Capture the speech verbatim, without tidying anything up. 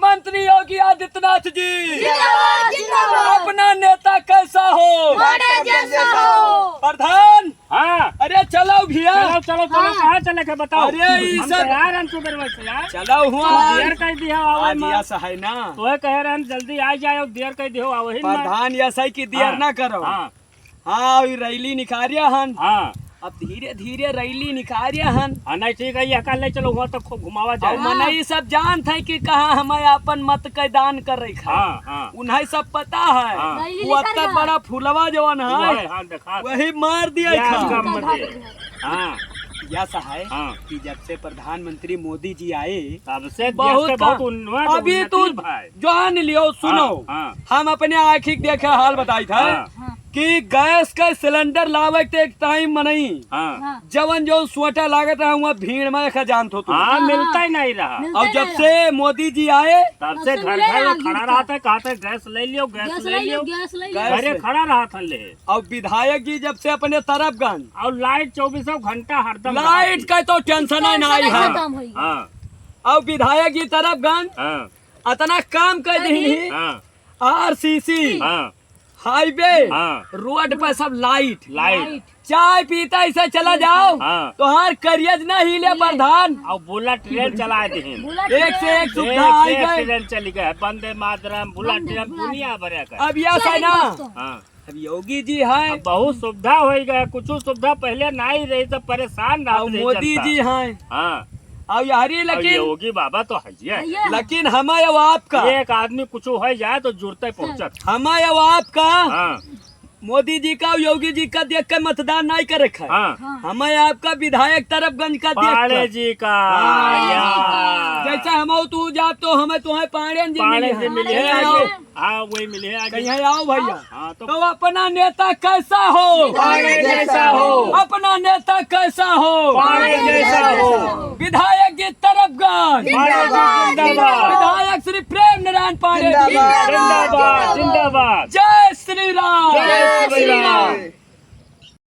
मंत्री योगी आदित्यनाथ जी। जिंदाबाद, जिंदाबाद। अपना नेता कैसा हो? पांड़े जैसा हो। प्रधान। हाँ। अरे चलो भैया। चलो, चलो, चलो, हाँ। कहाँ चले के बताओ? अरे, ई हम सब तैयार हैं सुबह से यार। चलो हुआ। तू दियर कह दिया, आवे आज माँ। यस है ना। तोहे कहे रहे हम जल्दी आ जाए, और दियर कह दियो, आवे ही माँ। प्रधान यस है कि दियर हाँ, ना करो। हाँ। हाँ, ई रैली निकारिया हन। हाँ। अब धीरे धीरे रैली निकारिया हन। हाँ, नहीं ठीक है, ये कल ले चलो, वहाँ तक घुमावा जाए। अब मनई सब जानत है कि कहाँ हमें अपन मत के दान कर रखा है। हाँ, हाँ। उन्हें सब पता है। हाँ। रैली वो निकाल अत्ता रहा। बड़ा फुलवा जवन वो है, है, हाँ, देखा। वही मार दिया क्या था। काम मत है। हाँ। यस है हाँ। कि जब से प्रधानमंत्री मोदी जी आए, तब से बहुत देश के बहुत काम। उन्नत, अभी उन्नति तू भाई। जान लियो, सुनो। हाँ, हाँ। हम अपने आँखी के देखे हाल बताई था हाँ। हाँ। कि गैस का सिलेंडर लावे के एक टाइम मनई। हाँ। हाँ। जवन जवन सोटा लागत रहा, वहाँ भीड़ में देखा जानत हो तू। हाँ, हाँ, मिलता हाँ। ही नहीं रहा। मिलता और ही जब नहीं से रहा। मोदी जी आए, तब से तब से घर ले घर आ में खड़ा गया। रहता है, कहते हैं, "गैस ले लियो, गैस गैस ले ले लियो, लियो।" गैस ले लियो। गैस घरे ले। खड़ा रहत है ले। और विधायक जी जब से अपने तरफगंज और लाइट चौबीसों घंटा हरदम लाइट रहती। का तो टेंशन ही टेंशन नहीं ही है। खत्म होई। हाँ। और विधायक जी तरफगंज हाँ। अतना काम कर दी। हाँ। आरसीसी, हाँ। हाईवे, हाँ। रोड पर सब लाइट। लाइट। चाय पीता ऐसे चला जाओ, हाँ। तोहार करियज ना हिले प्रधान। और बुलेट ट्रेन चला दे। बुलेट एक से एक ट्रेन। सुविधा एक से आई एक गए। ट्रेन चली गए, वंदे मातरम, बुलेट वंदे ट्रेन, बुलेट। दुनिया भर का। अब यह सही है ना? दोस्तों। हाँ। अब योगी जी हैं। अब बहुत सुविधा हो गया, कुछ सुविधा पहले ना ही रही, सब परेशान रहत अब रहे मोदी जनता। जी हैं। हाँ। अब यारी अब लेकिन योगी बाबा तो है ही है। है ही है। लेकिन हमें अब आपका एक आदमी कुछ हो जाए तो जुड़ते पहुंचत। हमें अब आपका हाँ। मोदी जी का, योगी जी का देख के मतदान नहीं करे खाए। हाँ। हाँ। हमें आपका विधायक तरफगंज का देख पांड़े के। जी का। हाँ। या। जैसे हम तू जात तो हमें तुम्हें पांड़े जी पांड़े मिली जी है। मिली है। हाँ, वही मिली है आज। कहीं आओ भैया। हाँ, तो तो अपना नेता कैसा हो? पांड़े जैसा हो। अपना नेता कैसा हो? पांड़े जैसा हो। विधायक जी तरफगंज। पांड़े जी जिंदाबाद। विधायक श्री प्रेम नारायण पांडे जी। जिंदाबाद, जिंदाबाद। जय श्री राम। जय श्री राम।